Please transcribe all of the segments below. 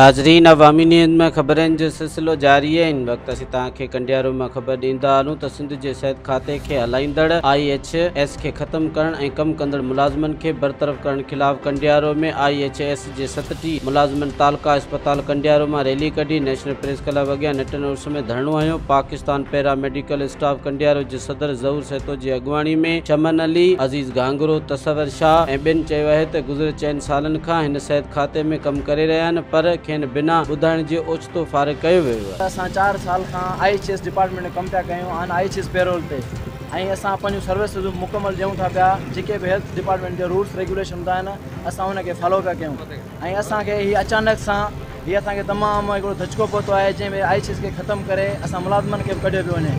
ناظرين عوامي نيوز ۾ خبرن جو سلسلو جاري آهي. هن وقت اسين توهان کي ڪنڊيارو مان خبر ڏيندا هلون ته سنڌ جي صحت کاتي کي هلائيندڙ I H S کي ختم ڪرڻ ۽ ڪم ڪندڙ ملازمن کي برطرف ڪرڻ خلاف ڪنڊيارو ۾ I H S جي 37 ملازمن تعلقه اسپتال ڪنڊيارو مان ريلي ڪڍي نيشنل پريس ڪلب اڳيان نٽهڻ اس ۾ ڌرڻو هنيو. Pakistan para medical staff Kandiaro جي صدر ظهور سهتو جي اڳواڻي ۾ چمن علي، عزيز گهانگهرو، تصور شاهه ۽ ٻين چيو آهي ته گذريل چئن سالن کان هن صحت کاتي ۾ ڪم ڪري رهيا آهن پر کين بنا ٻڌائڻ جي اوچتو فارغ ڪيو ويو آهي. اسان چار سال کان I H S department ۾ ڪم پيا ڪيون آن I H S payroll تي ۽ اسان پنهنجون سروسز مڪمل ڏيون ٿا پيا جيڪي به هيلٿ ڊپارٽمينٽ جا رولس ريگيوليشن هوندا آهن اسان ان کي فالو پيا ڪيون ۽ اسان کي هي اچانڪ سان هي اسان کي تمام هڪڙو ڌچڪو پهتو آهي جنهن ۾ I H S کي ختم ڪري اسان ملازمن کي به ڪڍيو پيو وڃي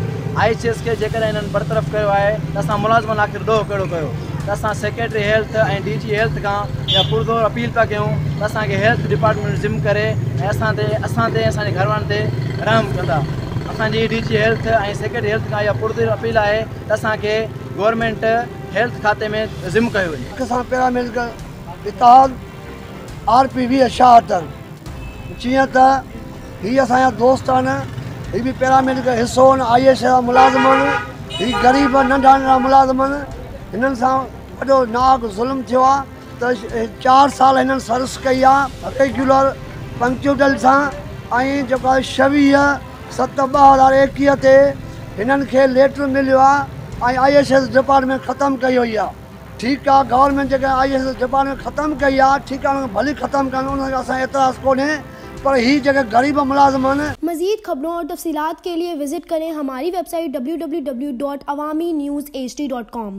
I H S کي جيڪڏهن هنن برطرف ڪيو آهي ته اسان ملازمن آخر ڏوهه ڪهڙو ڪيو ته اسان سيڪريٽري هيلٿ ۽ ڊي جي هيلٿ کان اها پرزور اپيل پيا ڪيون ته اسان کي هيلٿ ڊپارٽمينٽ ضم ڪري ۽ اسان تي اسان تي اسان جي گهر وارن تي رحم ڪندا اسان جي D G health ۽ secretary health کان اها پرزور اپيل آهي ته اسان کي گورنمينٽ هيلٿ کاتي ۾ ضم ڪيو وڃي. پاڪستان پيراميڊيڪل اتحاد آر پي 20 شاهه جيئن ته هي اسان جا دوست آهن هي به پيراميڊيڪل حصو آهن I S جا ملازم آهن هي غريب ننڍا ننڍا ملازم آهن هنن سان وڏو ناحق ظلم ٿيو آهي ته 4 سال هنن سروس ڪئي آهي ريگيولر پنڪچوئل سان ۽ جيڪو آهي 26/7/2021 تي هنن کي ليٽر مليو آهي ۽ I S S department ختم ڪئي وئي آهي. ٺيڪ آ گورنمينٽ جيڪڏهن I S S department ختم ڪئي آ ٺيڪ آ ان کي ڀلي ختم ڪن ان کي اسان اعتراض ڪونهي پر هي جيڪي غريب ملازم آهن. مزيد خبرون اور تفصيلات کے لئے وزٽ کریں ہماری web site www.awamiNewsHD.com.